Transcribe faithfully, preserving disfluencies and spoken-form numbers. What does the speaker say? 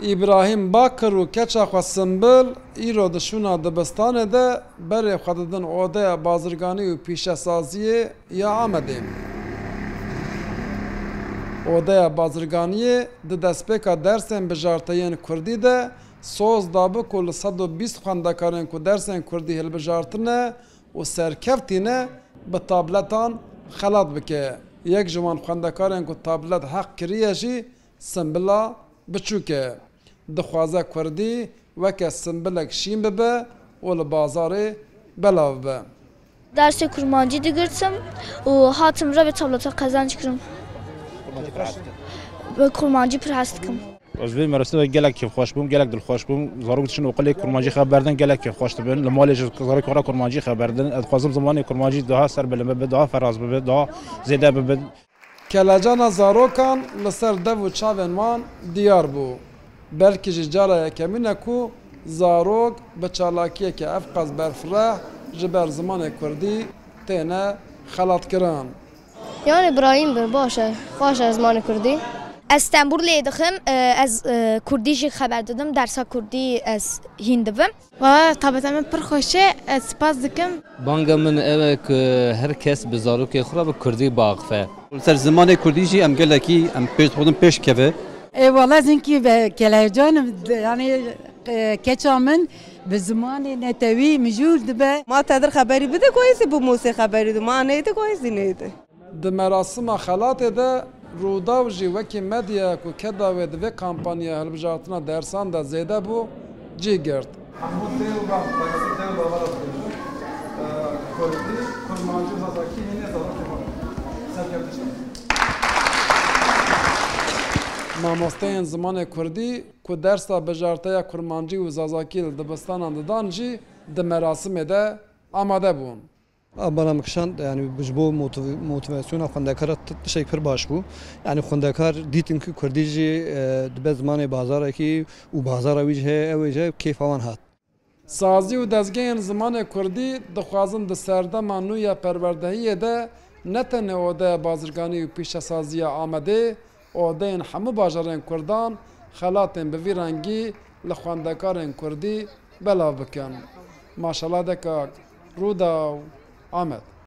Îbrahîm Bakir û keça xwe Simbil îro di şûna dibistanê de berê xwe didin odeya bazirganî û pîşesaziyê ya Amedê. Odeya bazirganiyê di destpêka dersên bijarteyên kurdî de soz dabû ku li sed û bîst xwendekarên ku dersên kurdî hilbijartine û serkevtî ne, bi tabletan xelat bike. Yek ji wan xwendekarên ku tablet heq kiriye jî Simbila biçûk e. Dixwaze kurdî weke simbilek şîn bibe û li bazarê belav bibe. Dersê kurmancî digirtim û hatim re bi tableta qezenc kirim. Kurmancî pir hez dikim. Bi kurmancî pir hez dikim. Ez vê merasîmê gelek kêfxweş bûm, gelek dilxweş bûm. Zarok diçin oqilê kurmancî xeber din gelek kêfxweş dibin. Li malê ji zarokên xwe re kurmancî xeber din. Ez dixwazim zimanê kurmancî daha serbilind bibe, daha feraz bibe, daha zêde bibe. Kelecana zarokan li ser dev û çavên wan diyar bû. Belkî jî cara yekemîn e ku zarok bi çalakiyeke evqas berfireh ji ber zimanê kurdî têne xelatkirin. Yanî birayîn bin, baş e, xweş e zimanê kurdî. Ez Stenbul lê dixim, e, ez, e, kurdî jî xeber didim, dersa kurdî ez hîn dibim. Wa tabeta min pir xweş e, ez spas dikim. Banga min ew e ku her kes bi zarokê xwe re bi kurdî biaxife. Li ser zimanê kurdî jî em gelekî em pêş dixwazin pêş keve. Ê wala zinkî ve kelecan, yani, e, keça min bi zimanê netewî mijûl dibe. Ma te dir xeberî bide ku hêzî bi mosê xeberî di, ma neydi ku hêzî neydi. Di merasima xelatê de Rûdaw jî wekî medyaya ku keda wê di vê kampanya hilbijartina dersan de zêde bû, cî girt. Hemû dê û bav, taybetî dê û bava re dibêjin. Kurdî, kurmancî, zazakî hînê zarokê xwe. Serkevtî şer. Mamosteyên zimanê kurdî ku dersa bijarteya kurmancî û zazakî li dibistanan didan jî di merasimê de amade bûn. A bana min kişand, yani ji bo motiv-, motivasyona xwendekara t-, tiştek pir baş bû. Yani xwendekar dîtin ku kurdî jî, e, dibe zimanê bazarekî û bazara wî jî heye, ew ê jî kêfa wan hat. Sazî û dezgehên zimanê kurdî dixwazin di serdema nû ya perwerdehiyê de ne tenê odeya bazirganî û pîşesaziya Amedê, odeyên hemû bajarên kurdan xelatên bi vî rengî li xwendekarên kurdî belav bikin. Maşala dekak, Rûdaw, Amed.